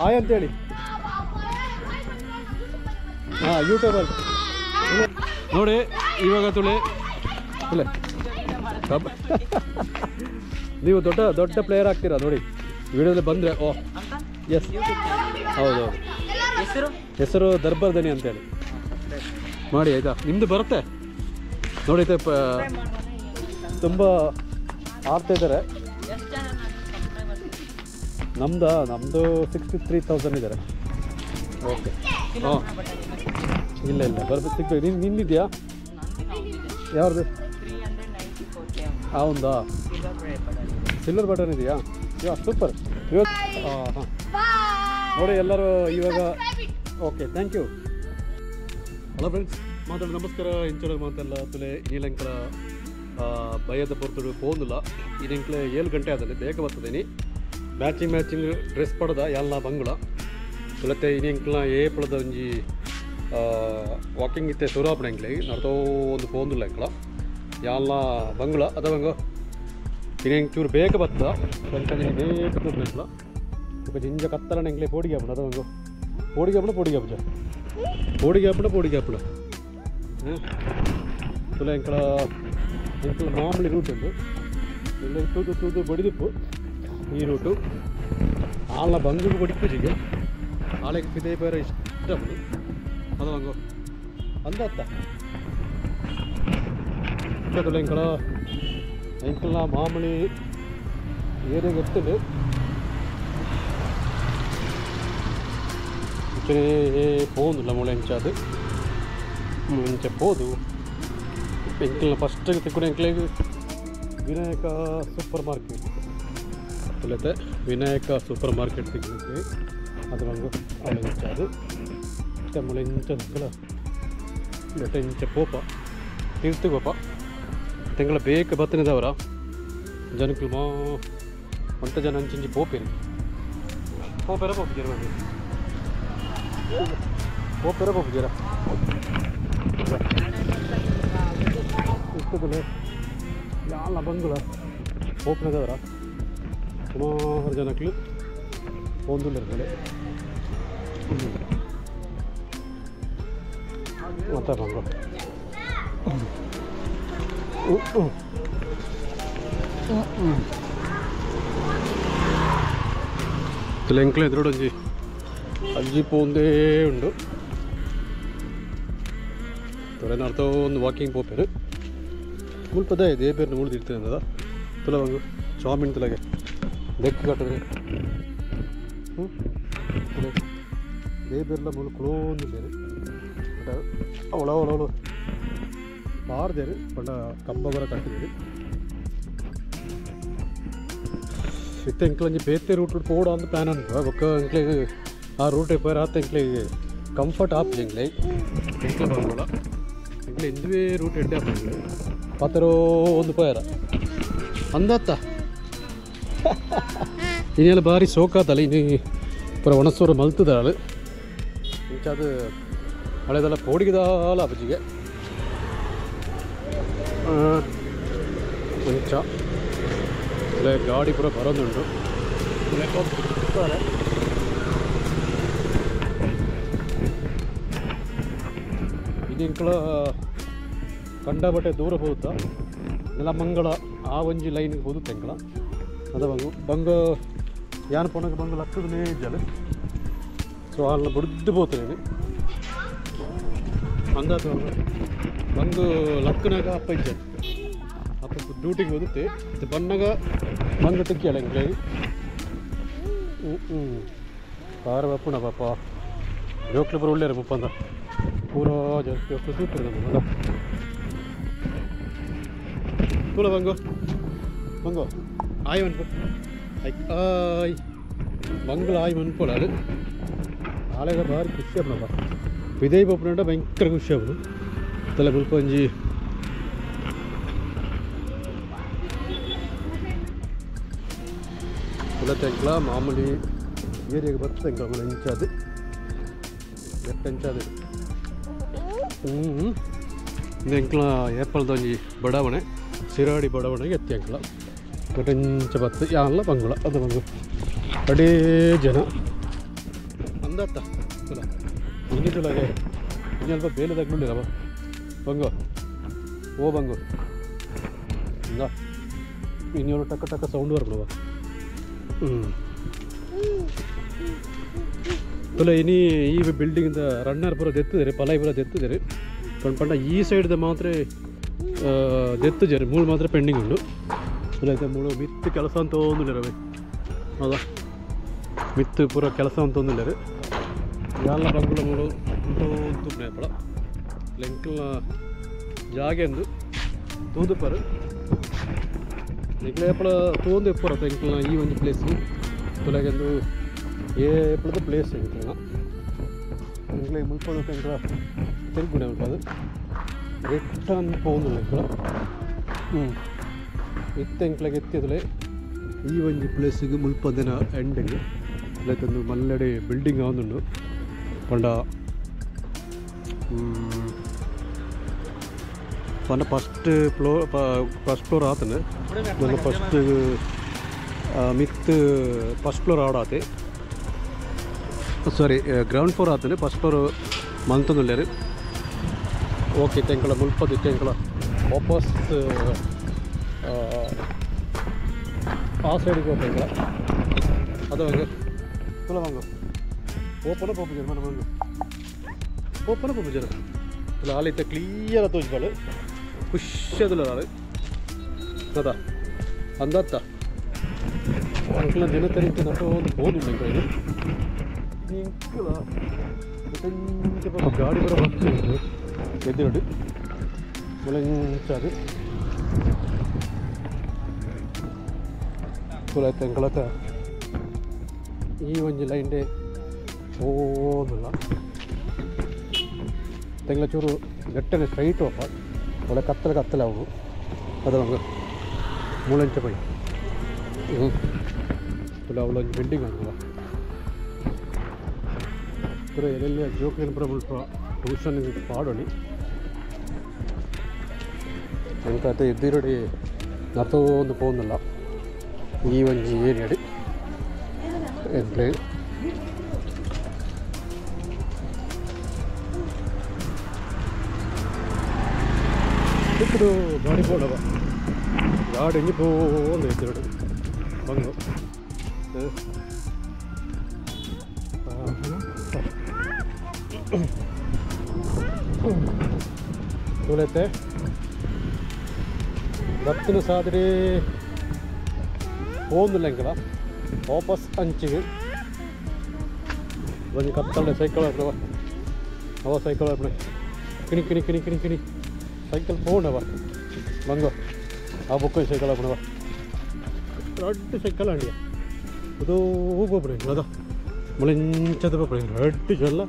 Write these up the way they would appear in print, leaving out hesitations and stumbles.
ಆಯ್ ಅಂತೇಳಿ. ಹಾಂ, ಯೂಟ್ಯೂಬಲ್ಲಿ ನೋಡಿ ಇವಾಗ ತುಳಿ ತುಳೆ. ನೀವು ದೊಡ್ಡ ದೊಡ್ಡ ಪ್ಲೇಯರ್ ಆಗ್ತೀರಾ ನೋಡಿ ವಿಡಿಯೋದಲ್ಲಿ ಬಂದರೆ. ಓ ಎಸ್, ಹೌದು ಹೌದು. ಹೆಸರು ದರ್ಬಾರ್ ದನಿ ಅಂತೇಳಿ ಮಾಡಿ ಆಯಿತಾ. ನಿಮ್ಮದು ಬರುತ್ತೆ ನೋಡಿ, ತುಂಬ ಆಡ್ತಾ ಇದ್ದಾರೆ. ನಮ್ಮದು 63,000 ಇದ್ದಾರೆ. ಓಕೆ, ಹಾಂ, ಇಲ್ಲ ಇಲ್ಲ ಬರ್ಬೇಕು, ಸಿಗ್ಬೇಕು. ನಿನ್ನ ನಿಂದಿದೆಯಾ? ಯಾರ್ದು? ಹೌದಾ, ಸಿಲ್ವರ್ ಬಟನ್ ಇದೆಯಾ? ಯಾ ಸೂಪರ್. ಇವಾಗ ಹಾಂ ಹಾಂ ನೋಡಿ ಎಲ್ಲರೂ ಇವಾಗ. Okay, thank you. Hello friends, ಮಾತಾಡಿ ನಮಸ್ಕಾರ. ಇಂಚಲ ಮಾತೆಲ್ಲ ತುಲೆ ನೀಲಂಕಲ ಭಯದ ಪೊರ್ತುಡು ಪೋಂದಿಲ್ಲ. ಇನ್ನೆಂಕ್ಲೆ 7 ಗಂಟೆ ಆದಲ್ಲಿ ಬೇಗ ಬರ್ತದೇನಿ. ಮ್ಯಾಚಿಂಗ್ ಮ್ಯಾಚಿಂಗ್ ಡ್ರೆಸ್ ಪಡೆದ ಎಲ್ಲ ಬಂಗುಳ ತುಲತೆ ಇನ್ನೆಂಕ್ಲ ಏಪಳದ ಒಂಜಿ ವಾಕಿಂಗ್ ಇತ್ತೆ ಸುರಾಪಣ ಎಂಕ್ಲೆ ನಡ್ತೋ ಒಂದು ಪೋಂದಿಲ್ಲ ಎಂಕ್ಲ ಎಲ್ಲ ಬಂಗುಳ ಅದ ಬಂಗು. ಇನ್ನೆಂಕ್ ಚೂರು ಬೇಗ ಬತ್ತ ಗಂಟೆ ಬೇಗ ತುಪ್ಪಲ ಜಿಂಜ ಕತ್ತಲನ ಎಂಕ್ಲೆ ಪೋಡಿಗೆ ಹಾಪಣ ಅದ ಬಂಗು. ಪೋಡಿಗೆ ಹಾಪಣ ಪೋಡಿಗೆ ಹಾಪುಜ ಪೋಡಿಗೆ ಹಾಪಣ ಪೋಡಿಗೆ ಹಾಪಣ. ತುಲೆ ಎಂಕಳ ಎಂಕಲ ಮಾಮೂಲಿ ರೂಟ್ ಉಂಟು. ಇಲ್ಲ ತೂದು ತೂದು ಬಡಿದಿಪ್ಪು ಈ ರೂಟು. ಆಳ ಬಂಗುಗೆ ಬಡಿಪುಜಿಗೆ ಆಳೆಗೆ ಪಿದೇ ಬೇರೆ ಇಷ್ಟ ಬದು ಅದು ಬಂಗು ಅಂದತ್ತ. ತುಲೆ ಎಂಕಳ ಎಂಕಲ್ನ ಮಾಮೂಲಿ ಏರಿಯಾಗೆ ಎತ್ತಲು ಪೋಂದಿಲ್ಲ ಮೂಳೆ ಎಂಚಾದು ಮುಂಚೆ ಪೋದು. ಎಂಕಲ್ನ ಫಸ್ಟಿಗೆ ತಿಕ್ಕೊಂಡು ಎಂಕ್ಲೆಗ್ ವಿನಾಯಕ ಸೂಪರ್ ಮಾರ್ಕೆಟ್ ತುಲತೆ ವಿನಾಯಕ ಸೂಪರ್ ಮಾರ್ಕೆಟ್ ತಿಕ್ಕಿದ್ವಿ. ಅದು ಬಂಗು ಅವಳು ಎಂಚಾದು ಮುಳೆ ಇಂಚ ಬೆಟ್ಟ ಇಂಚ ಪೋಪ ತೀರ್ತಿಗೋಪ ತಿಂಗಳ ಬೇಕ ಬತ್ತನಿದವರ ಜನಕ್ಕಲು ಮಾ ಅಂಥ ಜನ ಅಂಚಿಂಚಿ ಪೋಪೇರಿ ಪೋಪೇರ ಪೋಪುಜೀರ ಮಂದಿ ಪೋಪೇರ ಪೋಪುಜೀರ ಇಷ್ಟದಲ್ಲೇ ಯಾಲ ಬಂಗುಳ ಪೋಪನದವರ ಸುಮಾರು ಜನಕ್ಕಲು ಪೋಂದುಲ್ಲಿರ್ತಾರೆ. ಮತ್ತೆ ಬಂಗು ಎಂಕ್ಲ ಎದುರುಡು ಒಂಜಿ ಅಜ್ಜಿ ಪೋಂದೇ ಉಂಡು. ತೊರೆ ನಡ್ತೋ ಒಂದು ವಾಕಿಂಗ್ ಪೋಪೇರು ಮುಲ್ಪದ ಇದೇ ಬೇರೆ ಮುಳ್ದಿರ್ತದೆ. ತುಲ ಬಂಗು ಚಾಮಿನ್ ತುಲಗೆ ದೆಕ್ಕು ಕಟ್ಟಿದ್ರೆ ಹ್ಞೂ they ಬೇರ್ಲ ಮುಳು ಕುಳೋಂದು ಬೇರೆ ಬಟ್ ಅವಳ ಅವಳು ಪಾರ್ದೇರು ಪಂಡ ಕಂಬ ಬರ ಕಟ್ಟಿದೇರು. ಇತ್ತೆ ಎಂಕ್ಲಂಜಿ ಬೇತೆ ರೂಟ್ ಪೋಡ ಅಂತ ಪ್ಲ್ಯಾನ್ ಅನ್ಕೋ ಬೊಕ್ಕ ಎಂಕ್ಲೆಗ್ ಆ ರೂಟ್ ಪೋಯರ್ ಆತ ಎಂಕ್ಲೆಗ್ ಕಂಫರ್ಟ್ ಆಪ್ ಎಂಕ್ಲೆ ಎಂಕ್ಲೆ ಬಂಗೋಳ ಎಂಕ್ಲೆ ಇಂದುವೇ ರೂಟ್ ಎಡ್ಡೆ ಆಪ್ ಎಂಕ್ಲೆ ಪಾತರೋ ಒಂದು ಪೋಯರ ಅಂದತ್ತ. ಇನ್ನೆಲ್ಲ ಭಾರಿ ಸೋಕಾತಲ್ಲ ಇನ್ನು ಪೂರ ಒಣಸೂರು ಮಲ್ತದಾಳು ಇಂಚಾದ ಹಳೆದೆಲ್ಲ ಪೋಡಿಗೆದಾಲ ಅಪ್ಪಾಜಿಗೆ ಮುಂಚ ಗಾಡಿ ಪೂರ ಬರೋದುಂಟು. ಇನ್ನೆಂಕಲ ಕಂಡಬಟ್ಟೆ ದೂರ ಹೋಗುತ್ತಾ ನೆಲಮಂಗಳ ಆ ಒಂಜಿ ಲೈನ್ಗೆ ಹೋಗುತ್ತೆ ಎಂಕಲ ಅದ ಬಂಗು ಬಂಗ ಯಾನ್ ಪೊಣಗ ಬಂಗ ಲಕ್ಕದನೇ ಜಲ. ಸೊ ಅಲ್ಲ ಬುಡ್ದು ಹೋಗ್ತೇನೆ ಅಂದಾಜು ಬಂಗು ಲಕ್ಕನಾಗ ಅಪ್ಪ ಇದ್ದ ಅಪ್ಪ ಡ್ಯೂಟಿಗೆ ಹೋಗುತ್ತೆ ಬಣ್ಣಗ ಬಂಗ ತಿಕ್ಕಿಯಲ್ಲ ಎಂಕ್ಲೆ. ಹ್ಞೂ ಹ್ಞೂ ಪಾರ ಬಪ್ಪುಣ ಪಾಪ ಜೋಕ್ಲು ಪೂರ ಒಳ್ಳೆಯರು ಮುಪ್ಪಂದ ಪೂರ ಜೋಕ್ಲು ಸೂಪರ್ ನಮ್ಮ ತುಳ ಬಂಗು ಬಂಗು ಆಯ್ ಮನ್ಪು ಆಯ್ ಬಂಗುಲ ಆಯ್ ಮನ್ಪೋಳ ಅದು ಆಳೆಗ ಭಾರಿ ಖುಷಿ ಆಪುಣಪ್ಪ ವಿದಯ್ ಪೋಪುನಂಡ ಭಯಂಕರ ಖುಷಿ ಆಪುನು ತಲೆ ಮುಲ್ಪ ಒಂಜಿ ಕುಲತೆಂಕ್ಲ ಮಾಮೂಲಿ ಏರಿಯಾಗೆ ಬರ್ತದೆ ಎಂಕ್ಲ ಎಂಚಾದು ಎಟ್ಟು ಎಂಚಾದು. ಹ್ಞೂ ಎಂಕ್ಲ ಏಪಲ್ದ ಒಂಜಿ ಬಡಾವಣೆ ಸಿರಾಡಿ ಬಡಾವಣೆಗೆ ಎತ್ತಿ ಎಂಕ್ಲ ಎಂಚ ಬತ್ತು ಯಾಲ್ಲ ಬಂಗುಳ ಅದು ಬಂಗು ಅಡೇ ಜನ. ಅಂದತ್ತ ತುಲ ಇನಿ ತುಲಾಗೆ ಇನ್ನಲ್ಪ ಬೇಲೆದಾಗ್ಲುಂಡಿರವ ಬಂಗು ಓ ಬಂಗು ಇಂದ ಇನ್ನೇನು ಟಕ್ಕ ಟಕ್ಕ ಸೌಂಡ್ ಬರ್ಬಿಡವ ತುಲ ಇನಿ ಈ ಬಿಲ್ಡಿಂಗ್ ರನ್ನರ್ ಪೂರ ದೆತ್ತಿದ್ದಾರೆ ಪಲಾಯಿ ಪೂರ ದೆತ್ತಿದ್ದಾರೆ ಪಂಡ ಈ ಸೈಡ್ದ ಮಾತ್ರ ದೆತ್ತುಜಾರೆ ಮೂಳು ಮಾತ್ರ ಪೆಂಡಿಂಗ್ ಉಂಡು ತುಲ ಮೂಳು ಮಿತ್ತು ಕೆಲಸ ಅಂತ ಒಂದುಲ್ಲೇರವೆ ಹೌದಾ ಮಿತ್ತು ಪೂರ ಕೆಲಸ ಅಂತ ಒಂದುಲ್ಲೇರು ಎಲ್ಲ ಬಂಗುಲ ಮೂಳು ತುಂಬಿನ ಪಳ ಲೆಂಕಲ್ನ ಜಾಗೆಂದು ತೂದುಪರು ನಿಕ್ಲೇಪಳ ತೂಂದು ಇಪ್ಪರ ಎಂಕಲ್ನ ಈ ಒಂದು ಪ್ಲೇಸ್ ತುಲಗೆಂದು ಏಪಳದ ಪ್ಲೇಸ್ ಎಂಕಲ್ನ ಎಂಕ್ಲೆ ಮುಲ್ಪದು ಎಂಕಲ ತಿರುಗುಣೆ ಮುಲ್ಪದು ರಿಟರ್ನ್ ಪೋಂದುಲ್ಲ ಎಂಕಲ ಇತ್ತ ಎಂಕ್ಲೆಗೆ ಎತ್ತಿದಲೆ ಈ ಒಂಜಿ ಪ್ಲೇಸಿಗೆ ಮುಲ್ಪದಿನ ಎಂಡಿಂಗ್ ಲೈಕ್ ಮಲ್ಲಡೆ ಬಿಲ್ಡಿಂಗ್ ಆವೊಂದುಂಡು ಪಂಡ ಪಂಡ ಫಸ್ಟ್ ಫ್ಲೋರ್ ಆತನೆ ನನ್ನ ಫಸ್ಟ್ ಮಿತ್ ಫಸ್ಟ್ ಫ್ಲೋರ್ ಆಡಾತೆ ಸಾರಿ ಗ್ರೌಂಡ್ ಫ್ಲೋರ್ ಆತನೆ ಫಸ್ಟ್ ಫ್ಲೋರ್ ಮಂತೊಂದುಲ್ಲೆರ್ ಓಕೆ ತೆಂಕಲ ಮುಲ್ಪದ ತೆಂಕಲ ವಾಪಸ್ ಆ ಸೈಡಿಗೆ ಹೋಗ್ಬೇಕಲ್ಲ ಅದು ಹಂಗೆ ತುಲ ವಾಂಗು ಓಪನ ಪೋಪು ಜನ ಮನ ವಾಂಗು ಓಪನ ಪೋಪು ಜನ ತುಲ ಆಲಿತ್ತ ಕ್ಲಿಯರ್ ತೋಜ್ಬಾಳು ಖುಷಿ ಅದಿಲ್ಲ ಆಳು ಅದ ಅಂದತ್ತ ಅಂಕಲ ದಿನ ತರೀತಿ ನಟೋ ಒಂದು ಹೋದುಂಡು ಇಂಕ ಇದು ಇಂಕಲ ಗಾಡಿ ಬರೋ ಬರ್ತದೆ ಎದ್ದಿರೋಡು ಮುಳಂಚಾದು ತುಲ ತೆಂಕಲತ ಈ ಒಂಜಿ ಲೈನ್ಡೆ ಓದುಲ್ಲ ತೆಂಗ್ಲ ಚೂರು ಗಟ್ಟನೆ ಸ್ಟ್ರೈಟ್ ಹೋಪ ಒಳ್ಳೆ ಕತ್ತಲೆ ಕತ್ತಲೆ ಅವು ಅದು ಹಂಗೆ ಮೂಳಂಚ ಪೈ ತುಲ ಅವಳೊಂದು ಬಿಲ್ಡಿಂಗ್ ಆಗಲ್ಲ ಪೂರ ಎಲ್ಲೆಲ್ಲಿ ಜೋಕ್ಲಿನ ಪೂರ ಮುಲ್ಪ ಟ್ಯೂಷನ್ ಪಾಡೋಣಿ ಎಂಕತೆ ಎದ್ದಿರೋಡಿ ನರ್ತೋ ಒಂದು ಪೋಂದಲ್ಲ ಈ ಒಂಜಿ ಏರಿಯಾಡಿ ಎಂಪ್ಲೇ ఇప్పుడు ಗಾಡಿ ಪೋಡವ ಗಾಡಿ ಎಂಜಿ ಪೋಂದು ಎದ್ದಿರೋಡು ಬಂಗು ತುಳತೆ ಬತ್ತಿನ ಸಾದ್ರೆ ಪೋಂದುಲ್ಲ ಎಂಕಲ ವಾಪಸ್ ಅಂಚಿಗೆ ಒಂಜಿ ಕತ್ತಲೆ ಸೈಕಲ್ ಆಪುನವ ಅವ ಸೈಕಲ್ ಆಪುನ ಕಿಣಿ ಕಿಣಿ ಕಿಣಿ ಕಿಣಿ ಕಿಣಿ ಸೈಕಲ್ ಪೋಂಡವ ಬಂಗೋ ಆ ಬೊಕ್ಕ ಸೈಕಲ್ ಆಪುನವ ರಡ್ಡು ಸೈಕಲ್ ಅಂಡಿಯ ಅದು ಪೋಪುನ ಅದ ಮುಳೆಂಚದ ಪೋಪುನ ರಡ್ಡು ಜಲ್ಲ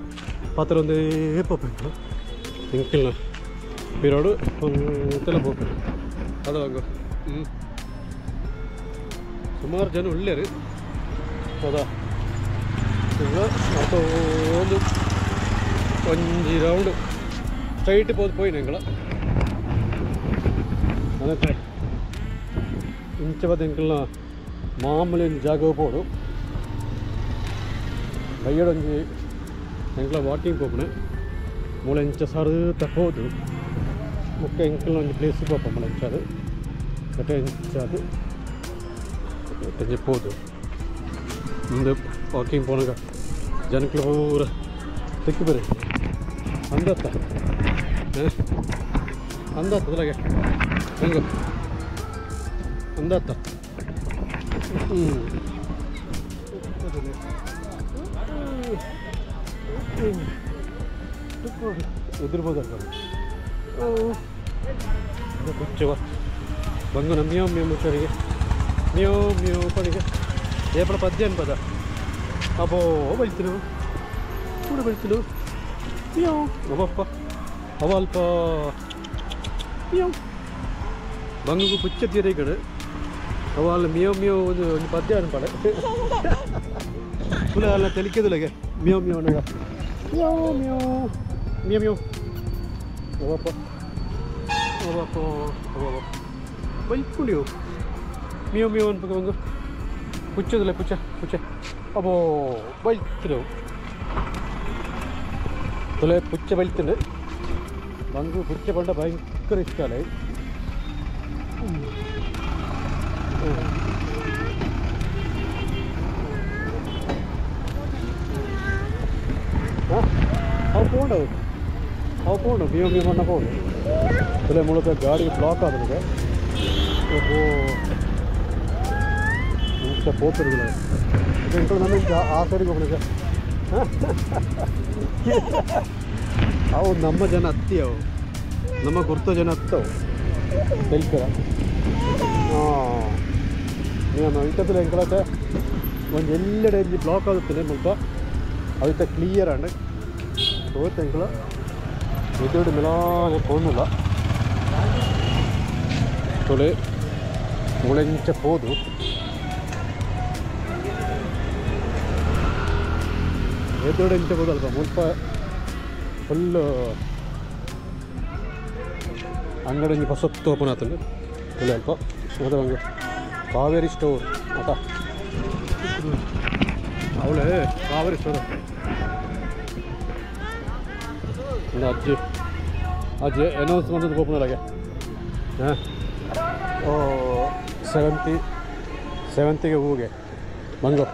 ಪಾತ್ರ ಒಂದೇ ಪೋಪುನ ಎಂಕಲ್ನ ಪಿರೋಡು ಒಂತೆಲ್ಲ ಪೋಪುನ ಅದು ಬಂಗೋ ಸುಮಾರು ಜನ ಒಳ್ಳೆಯರು ಹೌದಾ ಒಂದು ಒಂಜಿ ರೌಂಡ್ ಸ್ಟ್ರೈಟ್ ಪೋದು ಪೋಯಿನ ಎಂಕಲ ಅದಕ್ಕೆ ಇಂಚ ಎಂಕಲ್ನ ಮಾಮೂಲಿ ಒಂಜಿ ಜಾಗ ಪೋಡು ಬಯ್ಯಡೊಂಜಿ ಎಂಕಲ ವಾಕಿಂಗ್ ಪೋಪುನೆ ಮೂಳೆ ಇಂಚ ಸರುತ ಪೋದು ಮುಖ್ಯ ಎಂಕಲ್ನ ಒಂಜಿ ಪ್ಲೇಸ್ ಪೋಪ ಮೂಳೆ ಇಂಚಾದು ಕಟ್ಟೆ ಇಂಚಾದು ಒಂಜಿ ಪೋದು ಮುಂದೆ ವಾಕಿಂಗ್ ಪೋನಾಗ ಜನಕ್ಲು ಪೂರ ತಿಕ್ಕಿ ಬರೀ ಅಂದತ್ತ ಅಂದತ್ತ ಅದ್ರಾಗೆ ಹೆಂಗು ಅಂದತ್ತ ಎದುರ್ಬೋದಲ್ಲ ಕುಚ್ಚುವ ಬಂಗು ಮಿಯೋ ಮಿಯೋ ಮುಚ್ಚರಿಗೆ ಮಿಯೋ ಮಿಯೋ ಪಣಿಗೆ ಏಪಳ ಪದ್ಯ ಅನ್ಪದ ಅಬ್ಬೋ ಬೈತಿನು ಕೂಡ ಬೈತಿನು ಮಿಯೋ ಅವಪ್ಪ ಅವ ಅಲ್ಪ ಮಿಯೋ ಬಂಗುಗು ಪುಚ್ಚ ತೀರ ಈ ಕಡೆ ಅವ ಅಲ್ಲಿ ಮಿಯೋ ಮಿಯೋ ಒಂದು ಒಂದು ಪದ್ಯ ಅನ್ಪಡೆ ಪುಲ ಅಲ್ಲ ತೆಲಿಕೆದುಲಗೆ ಮಿಯೋ ಮಿಯೋ ಅನ್ನಾಗ ಮಿಯೋ ಮಿಯೋ ಮಿಯೋ ಮಿಯೋ ಅವಪ್ಪ ಅವಪ್ಪ ಅವಪ್ಪ ಬೈತ್ಕೊಂಡಿವು ಮಿಯೋ ಮಿಯೋ ಅನ್ಪಕ ಬಂಗು ಪುಚ್ಚದಲ್ಲ ಪುಚ್ಚ ಪುಚ್ಚ ಅಬ್ಬೋ ಬೈತಿರು ತುಲೆ ಪುಚ್ಚೆ ಬೈಲ್ತೀನಿ ಬಂಗು ಪುಚ್ಚೆ ಬಂಡ ಭಯಂಕರ ಇಷ್ಟ ಅಲ್ಲ. ಅವು ಪೋಂಡವು ಅವು ಪೋಂಡು ಮಿಯೋ ಮಿಯೋ ಮಣ್ಣ ಪೋಂಡು ತುಲೆ ಮೂಲಕ ಗಾಡಿ ಬ್ಲಾಕ್ ಆದ್ರೆ ಓಹೋ ಇಂಚ ಪೋತಿರುಗಿಲ್ಲ. ಎಂಟು ನಮ್ಮ ಆ ಸೈಡಿಗೆ ಹೋಗೋಣ. ಅವು ನಮ್ಮ ಜನ ಅತ್ತಿ, ಅವು ನಮ್ಮ ಗುರ್ತ ಜನ ಅತ್ತವು ತೆಲ್ಕರ. ಹಾಂ ನಾನು ಇತ್ತಲ್ಲ ಎಂಕಲತ್ತೆ ಒಂದು ಎಲ್ಲೆಡೆ ಇಲ್ಲಿ ಬ್ಲಾಕ್ ಆಗುತ್ತದೆ ಮುಲ್ಪ ಅವಿತ ಕ್ಲಿಯರ್ ಆಂಡ್ ಹೋಯ್ತು ಎಂಕಲ ಎದುರು ಮೆಲಾನೆ ಪೋನುಲ್ಲ ತೊಳೆ ಮುಳೆಂಚ ಪೋದು ಎದುರು ಎಂಚ ಪೋದಲ್ಪ ಮುಲ್ಪ ಫುಲ್ಲು ಅಂಗಡಿ ಒಂಜಿ ಪೊಸತ್ತು ಓಪನ್ ಆತುಂಡು ಫುಲ್ ಅಲ್ಪ ಅದು ಹಂಗೆ ಕಾವೇರಿ ಸ್ಟೋರ್ ಆತ ಅವಳೇ ಕಾವೇರಿ ಸ್ಟೋರ್. ಅಜ್ಜಿ ಅಜ್ಜಿ ಅನೌನ್ಸ್ ಮಾಡೋದು ಓಪನ್ ಅಲ್ಲಾಗೆ. ಹಾಂ ಓ ಸೆವೆಂತಿ ಸೆವೆಂತಿಗೆ ಹೂಗೆ ಮಂಗ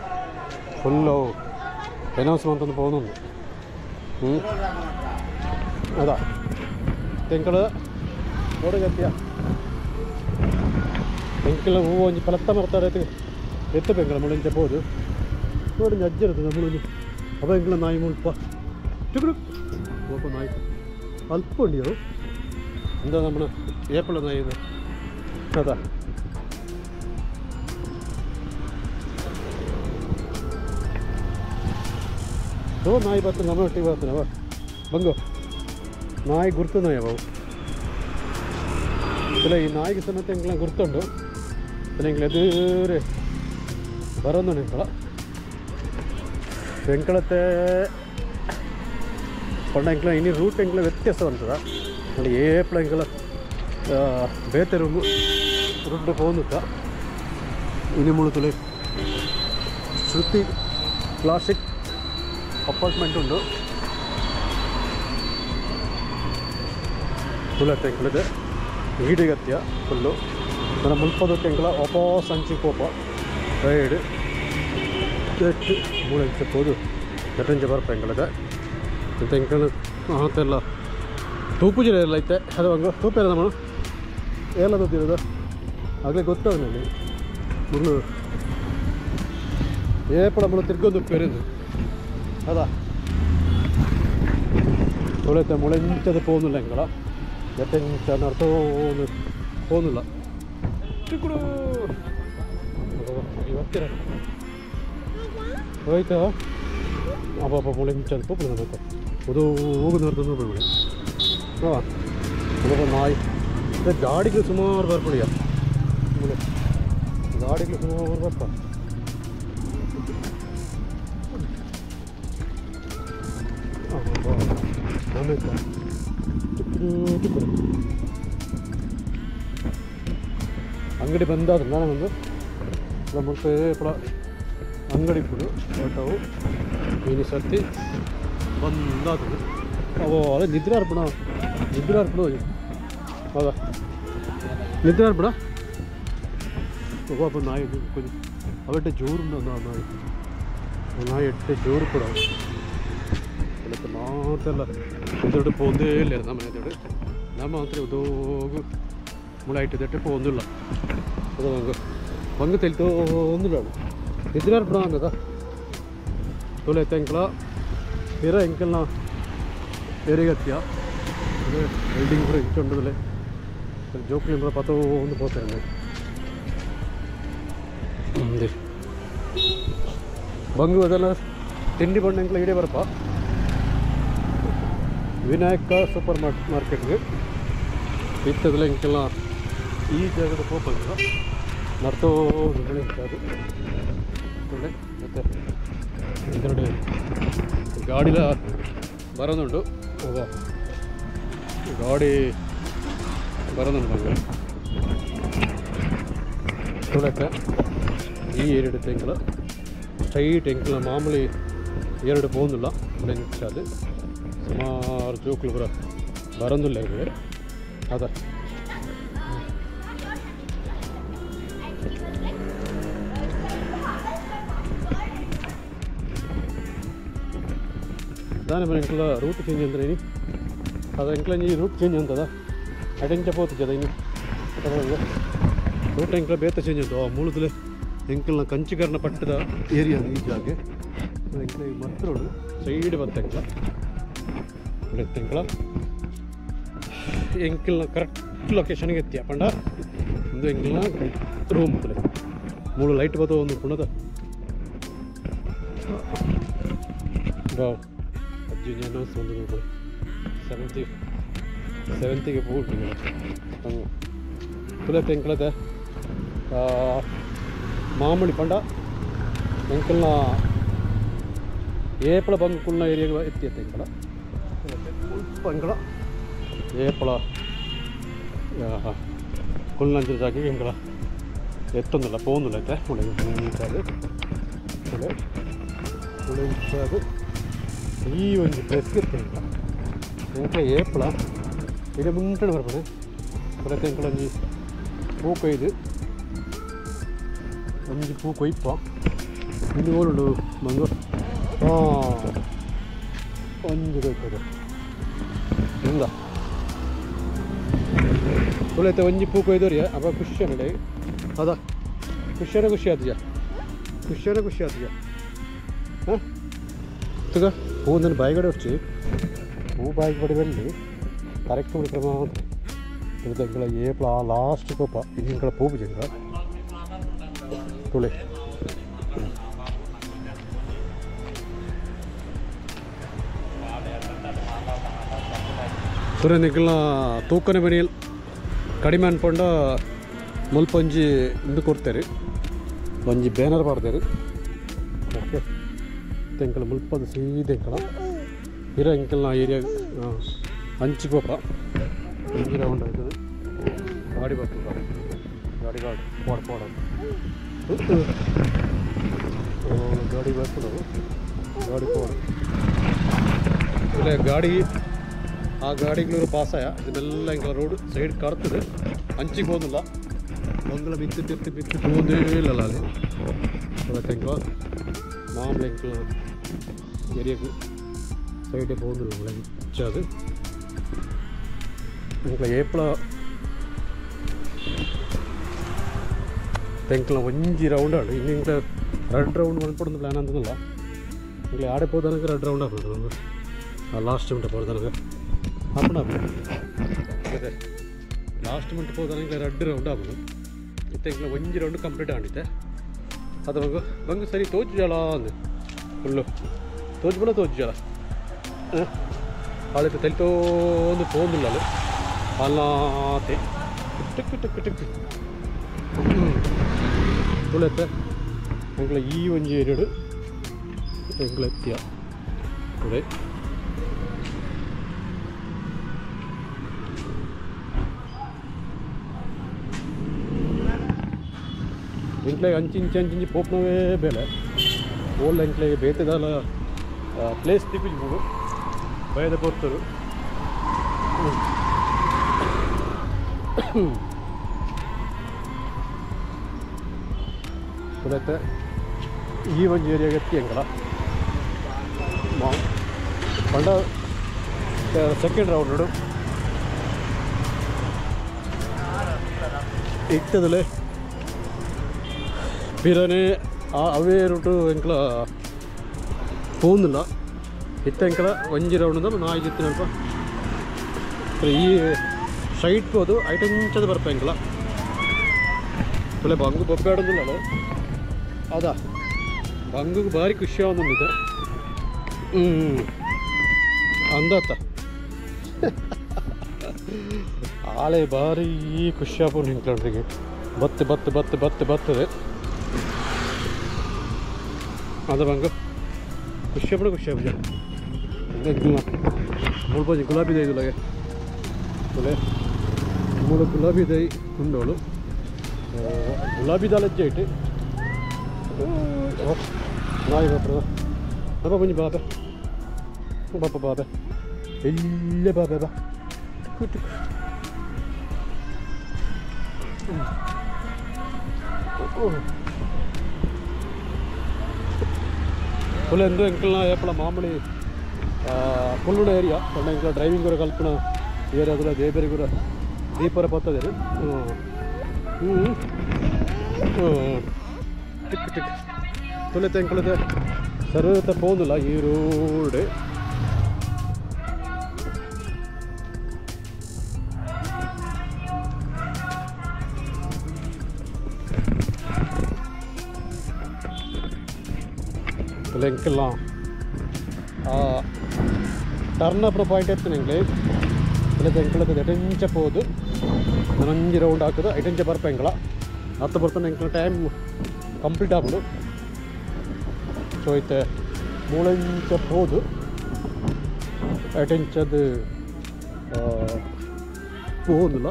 ಫುಲ್ಲು ಅನೌನ್ಸ್ ಅಂತಂದು ಪೋನು. ಹ್ಞೂ ಅದಾ ತೆಂಕಳ ನೋಡಗತ್ತಿಯ ಎಂಕೆಲ್ಲ ಹೂವು ಒಂಜಿ ಪಲತ್ತ ಮರ್ತಾರೆ ಎತ್ತ ಬೆಂಕಳ ಮುಳಂಚ ಪೋದು ನೋಡಿ ಅಜ್ಜಿರುತ್ತೆ ಮುಳುಂಜಿ ಅಪ್ಪ ಎಂಕಲ ನಾಯಿ ಮುಲ್ಪ ಚುಗುಡು ಓಪ ನಾಯಿ ಅಲ್ಪ ಉಂಡಿಯವು ಎಂತ ನಮ್ಮ ಏಪಳ ನಾಯಿ ಇದು ಅದಾ. ಓ ನಾಯಿ ಬರ್ತದೆ ನಮ್ಮ ಒಟ್ಟಿಗೆ ಬರ್ತದೆ ಬಂಗು ನಾಯಿ ಗುರ್ತು ನಾಯಿ ಅವು ಇಲ್ಲ. ಈ ನಾಯಿಗೆ ಸಮೇತ ಎಂಕಲ ಗುರ್ತುಂಡು ಎಂಕಲ ಎದುರೇ ಬರೋದು ಎಂಕಲ ಎಂಕಳತ್ತೆ ಪಂಡ ಎಂಕಲ ಇನ್ನು ರೂಟ್ ಎಂಕಲ ವ್ಯತ್ಯಾಸ ಬಂತದ ನೋಡಿ ಏಪಳ ಎಂಕಲ ಬೇತೆ ರುಡ್ಡು ಪೋನುತ್ತ ಇನ್ನು ಮುಳುತುಲೆ ಶ್ರುತಿ ಕ್ಲಾಸಿಕ್ ಅಪಾರ್ಟ್ಮೆಂಟ್ ಉಂಡು ತುಲತ್ತೆ ಎಂಕಲದೆ ಈಡಿಗತ್ಯ ಫುಲ್ಲು ನನ್ನ ಮುಲ್ಪದಕ್ಕೆ ಎಂಕಲ ವಾಪಸ್ ಅಂಚಿ ಕೋಪ ರೈಡ್ ಎಟ್ಟು ಮೂಳೆಂಚ ಪೋದು ಎಟ್ಟಂಚ ಬರ್ಪ ಎಂಕಲದೆ ಮತ್ತು ಎಂಕಲ ಆತೆಲ್ಲ ತೂಪು ಜಿಲ್ಲೆ ಎಲ್ಲ ಐತೆ ಅದು ಹಂಗೆ ತೂಪು ಎಲ್ಲ ನಮ್ಮ ಎಲ್ಲ ತೂತಿರೋದು ಆಗಲೇ ಗೊತ್ತಾಗ ನನಗೆ ಮುಳ್ಳು ಏಪಳ ಮುಳ್ಳು ತಿರ್ಗೊಂದು ಪೆರಿದು ಅದಾ ತುಳೆತ ಮುಳೆಂಚದ ಪೋನುಲ್ಲ ಎಂಕಲ ಎಟ್ಟೆಂಚ ನಡ್ತೋನು ಪೋನುಲ್ಲ ಚಿಕ್ಕುಡು ಇವತ್ತಿರ ಹೋಯ್ತಾ ಅಬ್ಬ ಮುಳೆಂಚದ ಪೋಪು ನಮಗೆ ಅದು ಹೋಗು ನಡ್ದು ಮುಳೆ. ಹಾಂ ಅಬ್ಬ ನಾಯಿ ಗಾಡಿಗಳು ಸುಮಾರು ಬರ್ಪಡಿಯ ಮುಳೆ ಗಾಡಿಗಳು ಸುಮಾರು ಬರ್ಪ ಅಂಗಡಿ ಬಂದಾದ್ರೆ ನಾನು ಒಂದು ಮುಲ್ಪ ಅಂಗಡಿ ಕೊಡು ಬಟ್ ಮೀನು ಸರ್ತಿ ಬಂದಾದ್ರು ಅವು ಅದೇ ನಿದ್ರೆ ಅರ್ಪಣ ನಿದ್ರೆ ಅರ್ಪಣ ಹೌದಾ ನಿದ್ರೆ ಅರ್ಪಣ ಒಬ್ಬ ನಾಯಿ ಕೊಂಚ ಅವಟ್ಟೆ ಜೋರು ನಾಯಿ ನಾಯಿ ಎಟ್ಟೆ ಜೋರು ಕೂಡ ಮಾತೆಲ್ಲ ಎದುರು ಪೋಂದೇ ಇಲ್ಲ ನಮ್ಮ ಎದುರು ನಮ್ಮ ಮಾತ್ರ ಉದೋಗು ಮುಳಾಯಿಟ್ಟಿದ್ದಟ್ಟೆ ಪೋಂದಿಲ್ಲ ಅದು ಹಂಗೆ ಬಂಗು ತೆಲಿತೋಂದಿಲ್ಲ ನಿದ್ರೆ ಅರ್ಪಣ ಅನ್ನದ ತೊಲೆ ತೆಂಕಲ ತೀರ ಎಂಕಲ್ನ ಎರಿಗತ್ಯ ಬಿಲ್ಡಿಂಗ್ ಕೂಡ ಇಂಚುಂಡದಲ್ಲೇ ಜೋಕ್ಲಿ ಕೂಡ ಪತೋ ಒಂದು ಪೋತಾರೆ ಬಂಗು ಅದೆಲ್ಲ ತಿಂಡಿ ಬಣ್ಣ ಎಂಕಲ ಇಡೀ ಬರಪ್ಪ ವಿನಾಯಕ ಸೂಪರ್ ಮಾರ್ಕೆಟ್ಗೆ ಇತ್ತದಲ್ಲ ಎಂಕೆಲ್ಲ ಈ ಜಾಗದ ಪೋಪಂಗ ನರ್ತೋ ಅದು ಮತ್ತು ಇದರಡೆ ಗಾಡಿಲ ಬರೋದುಂಟು ಹೌದಾ ಗಾಡಿ ಬರೋದುಂಟು ಬಂಗ ತುಳಕ್ಕೆ ಈ ಏರಿಯಾ ಎಂಕಲ ಸ್ಟ್ರೈಟ್ ಎಂಕಲ ಮಾಮೂಲಿ ಎರಡು ಪೋಂದುಲ್ಲ ಅದು ಸುಮಾರು ಜೋಕುಲು ಪೂರ ಬರಂದುಲ್ಲ ಇರ್ತದೆ ಅದ ದಾನೆ ಮನೆ ಎಂಕಲ ರೂಟ್ ಚೇಂಜ್ ಅಂದ್ರೆ ಇನಿ ಅದು ಎಂಕಲ ಈ ರೂಟ್ ಚೇಂಜ್ ಅಂತದ ಅಡೆಂಚ ಪೋತುಜದ ಇನಿ ರೂಟ್ ಎಂಕಲ ಬೇತ ಚೇಂಜ್ ಉಂಟು ಆ ಮೂಲದಲ್ಲೇ ಎಂಕಲ್ನ ಕಂಚಿಕರ್ಣ ಪಟ್ಟದ ಏರಿಯಾ ಈ ಜಾಗೆ ಎಂಕಲ ಈ ಮರ್ತ್ ರೋಡ್ ಸೈಡ್ ಬತ್ತ ಎಂಕಲ ಎಂಕಲ ಎಂಕಲ್ನ ಕರೆಕ್ಟ್ ಲೊಕೇಶನ್ಗೆ ಎತ್ತಿಯ ಪಂಡ ಒಂದು ಎಂಕಲ್ನ ರೂಮ್ ಮೂಳು ಲೈಟ್ ಬತ್ತ ಒಂದು ಪುಣದ ಅಜ್ಜಿ ಅನೌನ್ಸ್ ಒಂದು 70ಗೆ ಪೂರ್ತಿ ಹಂಗೆ ತುಲತೆ ಎಂಕಲತೆ ಮಾಮೂಲಿ ಪಂಡ ಎಂಕಲ್ನ ಏಪಳ ಬಂದು ಕುಳ್ಳ ಏರಿಯಾಗ ಎತ್ತಿ ಎತ್ತ ಎಂಕಲ ಎಂಕಲ ಏಪಳ ಕುಳ್ಳಂಚಿನ ಜಾಗಿಗೆ ಎಂಕಲ ಎತ್ತೊಂದಿಲ್ಲ ಪೋಂದಿಲ್ಲ ಐತೆ ಒಳ್ಳೆ ಒಳ್ಳೆ ಈ ಒಂದು ಪ್ಲೇಸ್ಗೆ ಎತ್ತಿ ಎಂಕಲ ಎಂಕಲ ಏಪಳ ಇಡೀ ಮುಂಟೆ ಬರ್ಪಣೆ ತುಲತೆ ಎಂಕಲ ಒಂಜಿ ಪೂ ಕೊಯ್ದು ಒಂಜಿ ಪೂ ಕೊಯ್ಪ ಇಲ್ಲಿ ಓಲುಂಡು ಮಂಗು ಹಾಂ ಒಂಜಿ ಕೊಯ್ಪದು ಇಂದ ತುಲೈತೆ ಒಂಜಿ ಪೂ ಕೊಯ್ದೋರಿ ಅಪ್ಪ ಖುಷಿ ನಡೆ ಅದ ಖುಷಿಯಾರ ಖುಷಿ ಆತಜ ಖುಷಿಯಾರ ಖುಷಿ ಆತಜ ಹಾಂ ತುಗ ಹೂ ನನ್ನ ಬಾಯಿಗಡೆ ಹೊಡ್ಚಿ ಹೂ ಬಾಯಿಗೆ ಬಡಿ ಬರಲಿ ಕರೆಕ್ಟ್ ಕ್ರಮ ಎಂಕಲ ಏಪಲ ಲಾಸ್ಟ್ ಕೋಪ ಎಂಕಲ ಪೋಪು ಜಂಗ ತುಳಿ ತುರೆ ನಿಕಲ್ನ ತೂಕನೆ ಮನೆಯಲ್ಲಿ ಕಡಿಮೆ ಅನ್ಕೊಂಡ ಮುಲ್ಪ ಒಂಜಿ ಇಂದು ಕೊಡ್ತಾರೆ ಒಂಜಿ ಬ್ಯಾನರ್ ಮಾಡ್ತಾರೆ ಓಕೆ ಎಂಕಲ ಮುಲ್ಪದ ಸೀದೆ ಎಂಕಲ ಹಿರ ಎಂಕಲ್ನ ಏರಿಯಾ ಅಂಚಿಗೋಪ ಒಂಜಿ ರೌಂಡ್ ಆಯ್ತದೆ ಗಾಡಿ ಬರ್ತದೆ ಗಾಡಿ ಗಾಡಿ ಪೋಡ ಪೋಡ ಗಾಡಿ ಬರ್ತದೆ ಗಾಡಿ ಪೋಡ ಇಲ್ಲ ಗಾಡಿ ಆ ಗಾಡಿಗಳು ಪಾಸಾಯ ಇದನ್ನೆಲ್ಲ ಎಂಕಲ ರೋಡ್ ಸೈಡ್ ಕಾಡ್ತದೆ ಅಂಚಿಗೆ ಹೋದಿಲ್ಲ ಮಂಗಳ ಬಿತ್ತು ತಿರ್ತಿ ಬಿತ್ತು ಹೋದೇ ಇಲ್ಲಲ್ಲ ಅಲ್ಲಿ ಅದಕ್ಕೆ ಎಂಕಲ ಮಾಮೂಲಿ ಎಂಕಲ ಏರಿಯಾக்கு ಸೈಡೇ ಹೋದಿಲ್ಲ ಹೆಚ್ಚಾದು ಎಂಕಲ ಏಪಳ ಎಂಕಲ ಒಂಜಿ ರೌಂಡ್ ಆಡು ಇನ್ನು ಎಂಕಲ ರೆಡ್ ರೌಂಡ್ ಮನ್ಪಡೊಂದು ಪ್ಲ್ಯಾನ್ ಅಂತಂದಿಲ್ಲ ಎಂಕಲ ಆಡೆ ಪೋದನಕ ರೆಡ್ ರೌಂಡ್ ಆಪುಂಡು ಆ ಲಾಸ್ಟ್ ಮಿಂಟ್ ಪೋದನಕ ಆಪುಂಡು ಅದೇ ಲಾಸ್ಟ್ ಮಿಂಟ್ ಪೋದನಕ ರೆಡ್ ರೌಂಡ್ ಆಪುಂಡು ಇತ್ತೆ ಎಂಕಲ ಒಂಜಿ ರೌಂಡ್ ಕಂಪ್ಲೀಟ್ ಆಂಡಿತ್ತೆ ಅದು ಬಂಗು ಬಂಗು ಸರಿ ತೋಚು ಜಲ ಅಂದು ಫುಲ್ಲು ತೋಚು ಬಿಡ ತೋಚು ಜಲ ಆಳಿತ ತಲಿತೋಂದು ಪೋಂದಿಲ್ಲ ಅಲ್ಲಿ ಅಲ್ಲಾತೆ ಟಿಕ್ ಟಿಕ್ ಟಿಕ್ ತುಳತೆ ಎಂಕಲ ಈ ಒಂಜಿ ಏರಿಯಾಡು ಎಂಕಲ ಎತ್ತಿಯ ತುಳೆ ಎಂಕ್ಲೆ ಅಂಚಿಂಚಿ ಅಂಚಿಂಚಿ ಪೋಪ್ನವೇ ಬೇಲೆ ಓಲ್ ಎಂಕ್ಲೆಗೆ ಬೇತೆದಾಲ ಪ್ಲೇಸ್ ತಿಕ್ಕಿಜಿ ಮೂಡು ಬಯದ ಪೊರ್ತರು ತುಳತೆ ಈ ಒಂಜಿ ಏರಿಯಾಗೆ ಎತ್ತಿ ಎಂಕಲ ಪಂಡ ಸೆಕೆಂಡ್ ರೌಂಡ್ ಇತ್ತದಲೇ ಪಿರನೆ ಅವೇ ರೂಟು ಎಂಕಲ ಪೋಂದಿಲ್ಲ ಇತ್ತ ಎಂಕಲ ಒಂಜಿ ರೌಂಡ್ ನಾಯಿ ಜಿತ್ತಿನಲ್ಪ ಈ ಸೈಡ್ ಪೋದು ಐಟಂಚದ ಬರ್ಪ ಎಂಕಲ ತುಲೆ ಬಂಗು ಬೊಬ್ಬೆ ಆಡೋದಿಲ್ಲ ಅದ ಬಂಗುಗೆ ಭಾರಿ ಖುಷಿ ಆಗೊಂದಿದೆ ಅಂದತ್ತ ಆಳೆ ಭಾರಿ ಖುಷಿ ಆಪುಂಡು ಎಂಕ್ಲೊಟ್ಟಿಗೆ ಬತ್ತು ಬತ್ತು ಬತ್ತು ಬತ್ತು ಬರ್ತದೆ ಅದ ಬಂಗು ಖುಷಿ ಆಪುಂಡು ಖುಷಿ ಆಪುಜ ಮುಲ್ಪ ಗುಲಾಬಿ ದೈ ಇದುಲಾಗೆ ತುಲೆ ಮೂಲ ಗುಲಾಬಿ ದೈ ಉಂಡೋಳು ಗುಲಾಬಿ ದಾಲಜ್ಜೆ ಇಟ್ಟು ನಾಯಿ ಬರ್ತದ ಬಾಬಾ ಬನ್ನಿ ಬಾಬಾ ಬಾಬಾ ಬಾಬಾ ಇಲ್ಲ ಬಾಬಾ ಬಾ ಟಿಕ್ಕು ಟಿಕ್ಕು. ಫುಲ್ ಎಂದು ಎಂಕಲ್ನ ಏಪಲ ಮಾಮೂಲಿ ಪುಲ್ಲುಡ ಏರಿಯಾ ಪಂಡ ಎಂಕಲ ಡ್ರೈವಿಂಗ್ ಕೂಡ ಕಲ್ಪನ ಏರಿಯಾದ ದೇಬೇರಿ ಕೂಡ ದೀಪರ ಪತ್ತದೆ. ಹ್ಞೂ ಹ್ಞೂ ಟಿಕ್ ಟಿಕ್ ತುಳಿತ ಎಂಕಲದ ಸರ್ವತ ಪೋಂದಿಲ್ಲ ಈ ರೋಡ್. ಎಂಕಲ್ನ ಟರ್ನ್ ಅಪ್ ಪಾಯಿಂಟ್ ಎತ್ತನ ಎಂಕ್ಲೆ ತುಳಿತ ಎಂಕಲದ ಎಟೆಂಚ ಪೋದು ನನಂಜಿ ರೌಂಡ್ ಹಾಕೋದು ಐಟೆಂಚ ಬರ್ಪ ಎಂಕಲ ಹತ್ತು ಬರ್ತಾನೆ ಎಂಕಲ ಟೈಮ್ ಕಂಪ್ಲೀಟ್ ಆಗ್ಬಿಡು. ಸೊ ಐತೆ ಮೂಳೆಂಚ ಪೋದು ಐಟೆಂಚದು ಪೋದಿಲ್ಲ.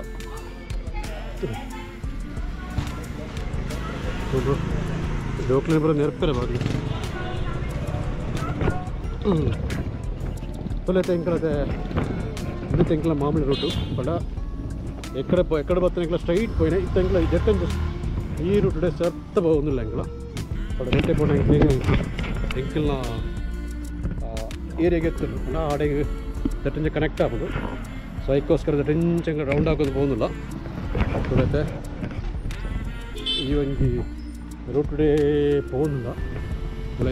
ಜೋಕ್ಲಿ ಬರೋ ನೆರಪೇರೆ ಬಾಗ್ಲಿ. ತೊಲೆ ಎಂಕಲದೆ ಇದು ತೆಂಕಲ ಮಾಮೂಲಿ ರೂಟು ಬಡ ಎಕ್ಕಡ ಎಕ್ಕಡ ಬರ್ತನ ಎಂಕಲ ಸ್ಟ್ರೈಟ್ ಪೋಯಿನ ಇತ್ತ ಎಂಕಲ ಜೆಟ್ಟಂಚ ಈ ರೂಟುಡೆ ಸರ್ತ ಹೋಗುದಿಲ್ಲ ಎಂಕಲ ಬಡ ನೆಟ್ಟೆ ಪೋಣ ಎಂಕಲ್ನ ಏರಿಯಾಗೆ ಎತ್ತಲು ಪಂಡ ಆಡೆಗೆ ಜಟ್ಟಂಚ ಕನೆಕ್ಟ್ ಆಗೋದು. ಸೊ ಅದಕ್ಕೋಸ್ಕರ ಜಟ್ಟಂಚ ಎಂಕಲ ರೌಂಡ್ ಹಾಕೋದು ಹೋಗುದಿಲ್ಲ. ತೊಲೆತೆ ಈ ಒಂಜಿ ರೂಟುಡೆ ಪೋಂದಿಲ್ಲ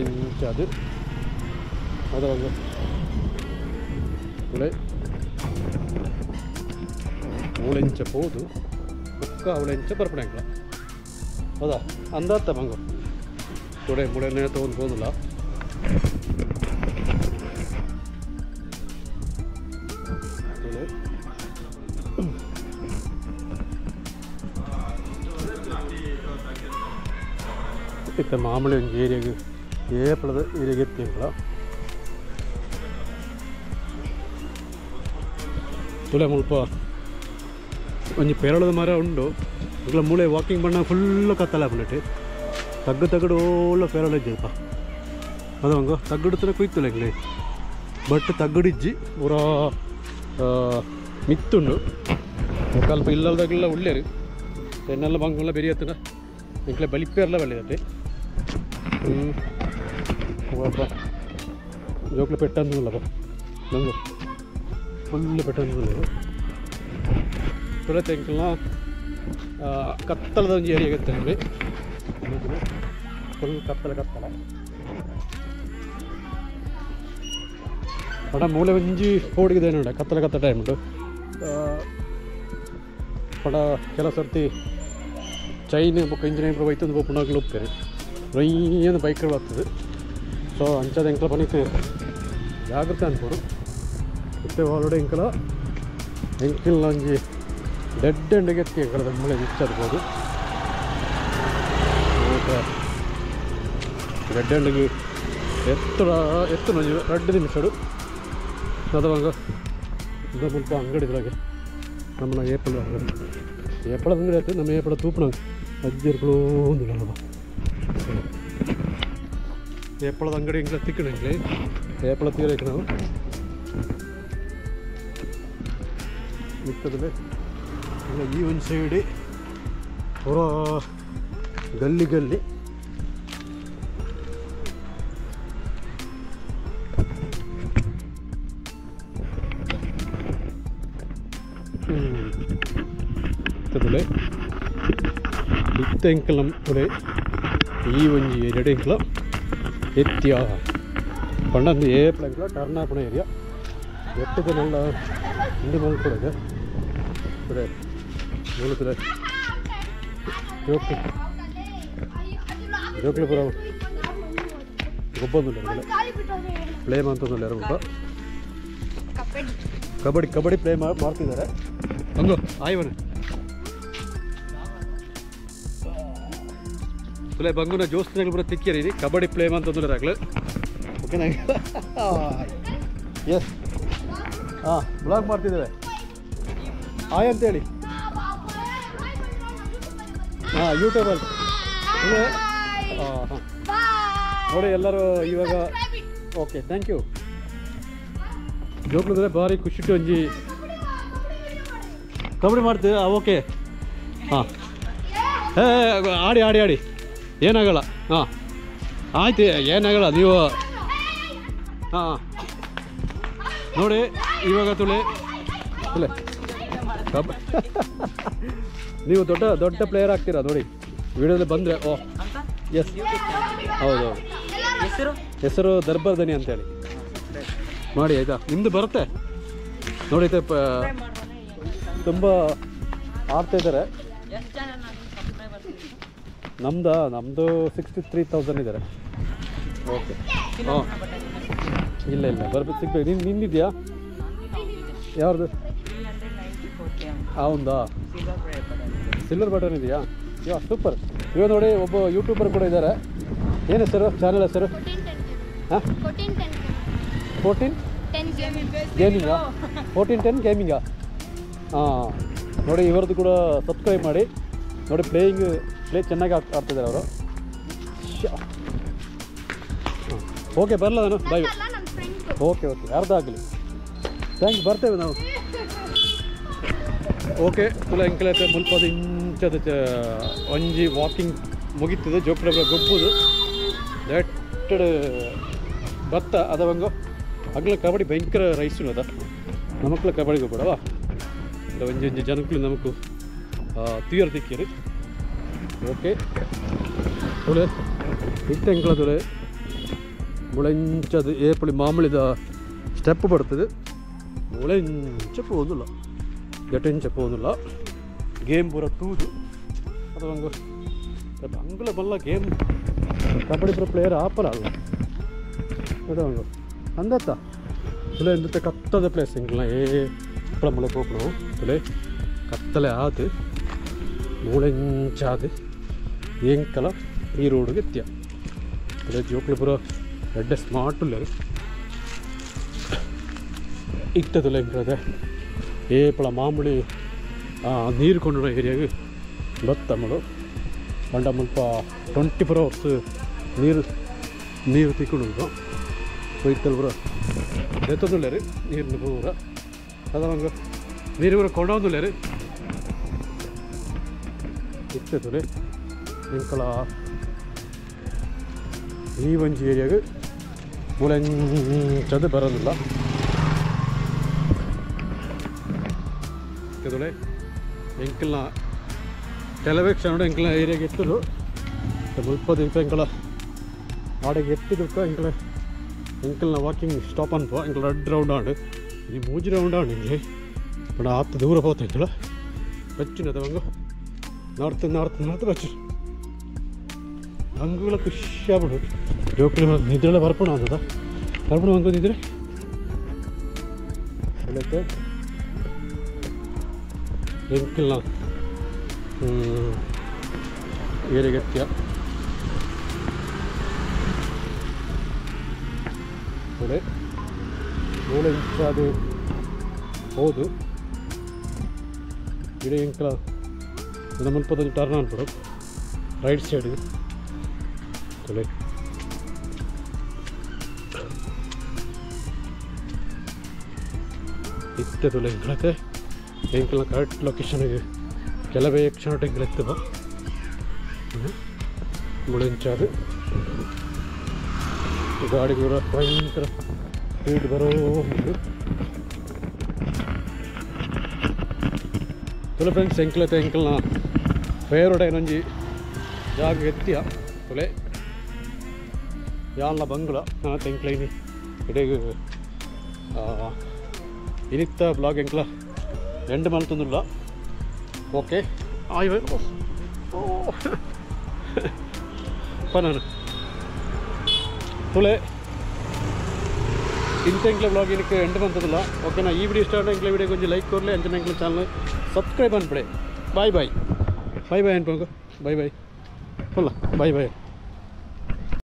ಇಂಚ ಅದು ಅದ ತುಳೆ ಮೂಳೆಂಚ ಪೋದು ಬೊಕ್ಕ ಅವಳೆಂಚ ಬರ್ಪಣೆ ಎಂಕಲ ಹೌದಾ ಅಂದಾತ ಬಂಗು ತುಡೆ ಮೂಳೆನೇ ತೊಗೊಂಡು ಪೋದಿಲ್ಲ. ತುಳೆ ಇತ್ತ ಮಾಮೂಲಿ ಒಂಜಿ ಏರಿಯಾಗ ಏಪಳದ ಏರಿಯಾಗೆ ಎತ್ತಿ ಎಂಕಲ ತುಳೆ ಮುಲ್ಪ ಒಂಜಿ ಪೇರಳದ ಮರ ಉಂಡು. ಎಂಕಲ ಮೂಳೆ ವಾಕಿಂಗ್ ಬಣ್ಣ ಫುಲ್ ಕತ್ತಲ ಆಪುಂಡು. ತಗ್ಗು ತಗ್ಗಡು ಓಲ ಪೇರಳ ಇಜ್ಜಪ್ಪ ಅದು ಹಂಗ ತಗ್ಗಡು ಕುಯ್ತಲ್ಲ ಎಂಕ್ಲೆ ಬಟ್ ತಗ್ಗಡಿಜ್ಜಿ ಪೂರ ಮಿತ್ತುಂಡು. ಅಲ್ಪ ಇಲ್ಲದಾಗಲೆಲ್ಲ ಉಳ್ಳೇರು ಎನ್ನೆಲ್ಲ ಬಂಗುಲ್ಲ ಬೆರಿಯತ್ತನ ಎಂಕ್ಲೆ ಬಲಿಪೇರ್ಲ ಬಳ್ಳಿದತ್ತೆ. ಹ್ಞೂ ಜೋಕ್ಲೆ ಪೆಟ್ಟಂದಿಲ್ಲಪ್ಪ ನಂಗೆ ಫುಲ್ ಪೆಟ್ಟಂದಿಲ್ಲ. ತುಳತೆ ಎಂಕಲ್ನ ಕತ್ತಲದ ಒಂಜಿ ಏರಿಯಾ ಇತ್ತೆ ಫುಲ್ ಕತ್ತಲ ಕತ್ತಲ ಪಡ ಮೂಲೆ ಒಂಜಿ ಪೋಡಿಗಿದೆ ನೋಡ ಕತ್ತಲ ಕತ್ತ ಟೈಮ್ ಉಂಟು. ಪಡ ಕೆಲವು ಸರ್ತಿ ಚೈನ್ ಬೊಕ್ಕ ಇಂಜಿನಿಯರ್ ಬೈತಂದು ಪೋಪುನಾಗ್ಲು ಉಪ್ಪೇರು ರೊಯ್ಯನ ಬೈಕ್ಗಳು ಆಗ್ತದೆ. ಸೊ ಅಂಚದ ಎಂಕಲ ಪನಿತೆ ಜಾಗ್ರತೆ ಅನ್ಕೋಡು. ಇತ್ತೆ ಆಲ್ರೆಡಿ ಎಂಕಲ ಎಂಕಿಲ್ ಒಂಜಿ ಡೆಡ್ ಎಂಡ್ ಎತ್ತಿ ಎಂಕಲ ಮೂಳೆ ಇಚ್ಚಾದ್ಬೋದು. ಡೆಡ್ ಎಂಡ್ಗೆ ಎತ್ತರ ಎತ್ತು ಒಂಜಿ 2 ನಿಮಿಷಡು ಅదವಂಗ ಮುಲ್ಪ ಅಂಗಡಿದ್ರಾಗೆ ನಮ್ಮನ್ನ ಏಪಳ ಏಪಳ ಅಂಗಡಿ ಆಯ್ತು. ನಮ್ಮ ಏಪಳ ತೂಪಣ ಅಜ್ಜಿರ್ಗಳು ಒಂದಿಲ್ಲ ಏಪಳದ ಅಂಗಡಿ ಎಂಕ್ಲ ತಿಕ್ಕಣ ಎಂಕ್ಲೆ ಏಪಳ ತೀರಕ್ಕೆ ನಾವು ಮಿಕ್ಕದಲ್ಲಿ ಈ ಒಂದು ಸೈಡಿ ಪೂರಾ ಗಲ್ಲಿ ಗಲ್ಲಿ ತುಲೆ ಇತ್ತ ಎಂಕಲ ತುಲೆ ಈ ಒಂಜಿ ಏರಿಯಾ ಎಂಕಲ ಎತ್ತಿಯ ಪಂಡ ಏಪಳ ಎಂಕಲ ಟರ್ನ್ ಆಪುನ ಏರಿಯಾ ಎಟ್ಟದ ನಲ್ಲ ಇಂದು ಮಲ್ಕೊಡೋದು ತುಲೆ ಮೂಲ ತುಲೆ ಜೋಕ್ಲಿ ಜೋಕ್ಲಿ ಪೂರ ಗೊಬ್ಬೊಂದುಲ್ಲ ಪ್ಲೇ ಅಂತಂದಿಲ್ಲ ಯಾರು ಕಬಡ್ಡಿ ಕಬಡ್ಡಿ ಪ್ಲೇ ಮಾಡ್ತಿದ್ದಾರೆ. ಹಂಗು ಆಯ್ವನ ತುಲೆ ಬಂಗುನ ಜೋಸ್ತಿನಾಗ ಬರೋ ತಿಕ್ಕಿರಿ ಕಬಡ್ಡಿ ಪ್ಲೇ ಅಂತಂದ್ರೆ ಆಗಲು. ಓಕೆನಾ? ಎಸ್ ಹಾಂ ಬ್ಲಾಗ್ ಮಾಡ್ತಿದ್ದೇವೆ. ಆಯ್ ಅಂತೇಳಿ ಹಾಂ ಯೂಟ್ಯೂಬಲ್ಲಿ ಹಾಂ ಹಾಂ ನೋಡಿ ಎಲ್ಲರೂ ಇವಾಗ. Okay thank you. ಜೋಕ್ಲಿದ್ರೆ ಭಾರಿ ಖುಷಿ ಒಂಜಿ ಕಬಡ್ಡಿ ಮಾಡ್ತೀವಿ. ಓಕೆ ಹಾಂ ಏ ಆಡಿ ಆಡಿ ಆಡಿ ಏನಾಗಲ್ಲ. ಹಾಂ ಆಯ್ತು ಏನಾಗಲ್ಲ ನೀವು. ಹಾಂ ನೋಡಿ ಇವಾಗ ತುಳಿ ತುಳೆ ಕಬ್ ನೀವು ದೊಡ್ಡ ದೊಡ್ಡ ಪ್ಲೇಯರ್ ಆಗ್ತೀರಾ ನೋಡಿ ವಿಡಿಯೋದಲ್ಲಿ ಬಂದರೆ. ಓ ಎಸ್ ಹೌದು ಹೌದು. ಹೆಸರು ದರ್ಬಾರ್ ದನಿ ಅಂತೇಳಿ ಮಾಡಿ ಆಯಿತಾ. ನಿಮ್ಮದು ಬರುತ್ತೆ ನೋಡಿ, ತುಂಬ ಆಡ್ತಾ ಇದ್ದಾರೆ. ನಮ್ಮದು 63,000 ಇದ್ದಾರೆ. ಓಕೆ ಹಾಂ ಇಲ್ಲ ಇಲ್ಲ ಬರ್ಬೇಕು ಸಿಗ್ಬೇಕು. ನಿನ್ನ ನಿಂದಿದೆಯಾ ಯಾರ್ದು? ಹೌದಾ ಸಿಲ್ವರ್ ಬಟನ್ ಇದೆಯಾ? ಯಾ ಸೂಪರ್. ಇವಾಗ ನೋಡಿ ಒಬ್ಬ ಯೂಟ್ಯೂಬರ್ ಕೂಡ ಇದ್ದಾರೆ. ಏನು ಹೆಸರು ಚಾನಲ್ ಹೆಸರು? ಹಾಂ 14 ಗೇಮಿಂಗಾ? 1410 ಗೇಮಿಂಗಾ? ಹಾಂ ನೋಡಿ ಇವರದ್ದು ಕೂಡ ಸಬ್ಸ್ಕ್ರೈಬ್ ಮಾಡಿ ನೋಡಿ. ಪ್ಲೇಯಿಂಗ್ ಪ್ಲೇ ಚೆನ್ನಾಗಿ ಆಡ್ತಿದ್ದಾರೆ ಅವರು. ಓಕೆ ಬರಲ್ಲ ನಾನು, ಬಾಯ್. ಓಕೆ ಓಕೆ ಅರ್ಧ ಆಗಲಿ, thanks, ಬರ್ತೇವೆ ನಾವು. ಓಕೆ ತುಲ ಎಂಕಲೈತೆ ಮುಲ್ಪದ ಇಂಚದ ಒಂಜಿ ವಾಕಿಂಗ್ ಮುಗೀತದೆ. ಜೋಪುಡ ಗೊಬ್ಬುದು ದಟ್ಟಡ್ ಭತ್ತ ಅದವಂಗು ಅಗ್ಲ ಕಬಡ್ಡಿ ಭಯಂಕರ ರೈಸು ಅದ ನಮಕ್ಲ ಕಬಡ್ಡಿ ಗೊಬ್ಬಡವಾ ಒಂಜಿ ಒಂಜಿ ಜನಕ್ಕೂ ನಮಕು ತೀರ ತಿಕ್ಕಿರಿ. ಓಕೆ ತುಳೆ ಇತ್ತೆ ಎಂಕಲ ತುಳೆ ಮುಳೆಂಚದ ಏಪಳಿ ಮಾಮೂಲಿದ ಸ್ಟೆಪ್ ಬರ್ತದೆ. ಮುಳೆಂಚ ಪೋದಿಲ್ಲ ಜಟೆಂಚ ಪೋದಿಲ್ಲ ಗೇಮ್ ಪೂರ ತೂದು ಅದು ಒಂದು ಅಂಗುಲ ಬಲ್ಲ ಗೇಮ್ ಕಬಡ್ಡಿ ಪೂರ ಪ್ಲೇಯರ್ ಆಪಲ ಅಲ್ಲ ಅದು ಒಂದು ಅಂದತ್ತ ತುಲೆ ಎಂದತ್ತೆ ಕತ್ತದ ಪ್ಲೇಸ್ ಎಂಕಲ್ನ ಏ ಇಪ್ಪಳ ಮುಳೆ ಪೋಪು ತುಲೆ ಕತ್ತಲೆ ಆತು ಮೂಳೆಂಚಾದು ಎಂಕಲ ಈ ರೋಡ್ಗೆ ಎತ್ತಿಯ ತುಲೆ ಜೋಕ್ಲು ಪೂರ ಎಡ್ಡೆ ಸ್ಮಾರ್ಟ್ ಉಲ್ಲೇರು ಇತ್ತೆ ತುಲೆ ಎಂಕಲದೆ ಏಪಳ ಮಾಮೂಲಿ ನೀರು ಕೊಂಡ ಏರಿಯಾಗ ಬತ್ತ ಮಳು ಬಂಡ ಮುಲ್ಪ 24 ಅವರ್ಸ್ ನೀರು ನೀರು ತಿಕ್ಕೊಂಡು ಸೊ ಇತ್ತಲ್ ಪೂರ ಎತ್ತದುಲ್ಲೇರು ನೀರಿನ ಪೂರ ಅದ ನೀರು ಪೂರ ಕೊಂಡೊಂದುಲ್ಲೇರು ಇತ್ತೆ ತುಲೆ ಎಂಕಲ ಈ ಒಂಜಿ ಏರಿಯಾಗ ಮುಳೆಂಚದು ಬರೋದಿಲ್ಲ. ತುಳೆ ಎಂಕಲ್ನ ಕೆಲವೇ ಕ್ಷಣ ಎಂಕಲ್ನ ಏರಿಯಾಗೆ ಎತ್ತದು ಮುಲ್ಪ ಇತ್ತ ಎಂಕಲ ಆಡೆಗೆ ಎತ್ತಿದಕ್ಕ ಎಂಕಲ ಎಂಕಲ್ನ ವಾಕಿಂಗ್ ಸ್ಟಾಪ್ ಅನ್ಪ ಎಂಕಲ ರಡ್ ರೌಂಡ್ ಆಂಡು ಈ ಮೂಜಿ ರೌಂಡ್ ಆಂಡು ಇಂಗೆ ಬಡ ಆತ ದೂರ ಹೋತ ಎಂಕಲ ಬಚ್ಚಿನ ಅದಂಗ ನಾಡ್ತು ನಾಡ್ತು ನಾಡ್ತು ಬಚ್ಚು ಹಂಗುಗಳ ಖುಷಿ ಆಗ್ಬಿಡು ಜೋಕ್ಲಿ ನಿದ್ರೆಲ್ಲ ಬರ್ಪಣ ಅಂತದ ಬರ್ಪಣ ಹಂಗ ನಿದ್ರೆ ಹೇಳುತ್ತೆ ಎಂಕಲ್ನ ಏರಿಗೆತ್ತಿಯ ಮೂಳೆ ಮೂಳೆ ಅದು ಹೌದು ಇಡೀ ಎಂಕಲ ಮುಲ್ಪದೊಂದು ಟರ್ನ್ ಅನ್ಬಿಡು ರೈಟ್ ಸೈಡ್ ತುಲೆ ಇತ್ತೆ ತುಲೆ ಎಂಕಲತೆ ಎಂಕಲ್ನ ಕರೆಕ್ಟ್ ಲೊಕೇಶನ್ಗೆ ಕೆಲವೇ ಕ್ಷಣ ಎಂಕಲ್ ಎತ್ತದ ಮುಳೆಂಚಾದು ಗಾಡಿ ಕೂಡ ಭಯಂಕರ ಸ್ಪೀಡ್ ಬರೋ ತುಲೆ ಫ್ರೆಂಡ್ಸ್ ಎಂಕಲತೆ ಎಂಕಲ್ನ ಫೇವ್ರೇಟ್ ಏನೊಂಜಿ ಜಾಗ ಎತ್ತಿಯ ತುಲೆ ಯಾಲ್ನ ಬಂಗ್ಲ ನಾನು ಎಂಕ್ಲ ಇನಿ ಇಡೀ ಇನಿತ್ತ ಬ್ಲಾಗ್ ಎಂಕ್ಲ ಎಂಡ್ ಮಲ್ತೊಂದುಲ್ಲ. ಓಕೆ ಆಯ್ ಓ ಪನಾನು ತುಳೆ ಇಂತ ಎಂಕ್ಲ ಬ್ಲಾಗ್ ಏನಕ್ಕೆ ಎಂಡ್ ಬಂತದಿಲ್ಲ. ಓಕೆನಾ ಈ ವಿಡಿಯೋ ಇಷ್ಟ ಆದ ಎಂಕ್ಲ ವಿಡಿಯೋ ಕೊಂಚ ಲೈಕ್ ಕೊರಲೆ ಅಂಚನೆ ಎಂಕ್ಲ ಚಾನಲ್ ಸಬ್ಸ್ಕ್ರೈಬ್ ಅನ್ಬಿಡೆ. ಬಾಯ್ ಬಾಯ್ ಬಾಯ್ ಬಾಯ್ ಅನ್ಪಂಗು ಬಾಯ್ ಬಾಯ್ ಫುಲ್ಲ ಬಾಯ್ ಬಾಯ್.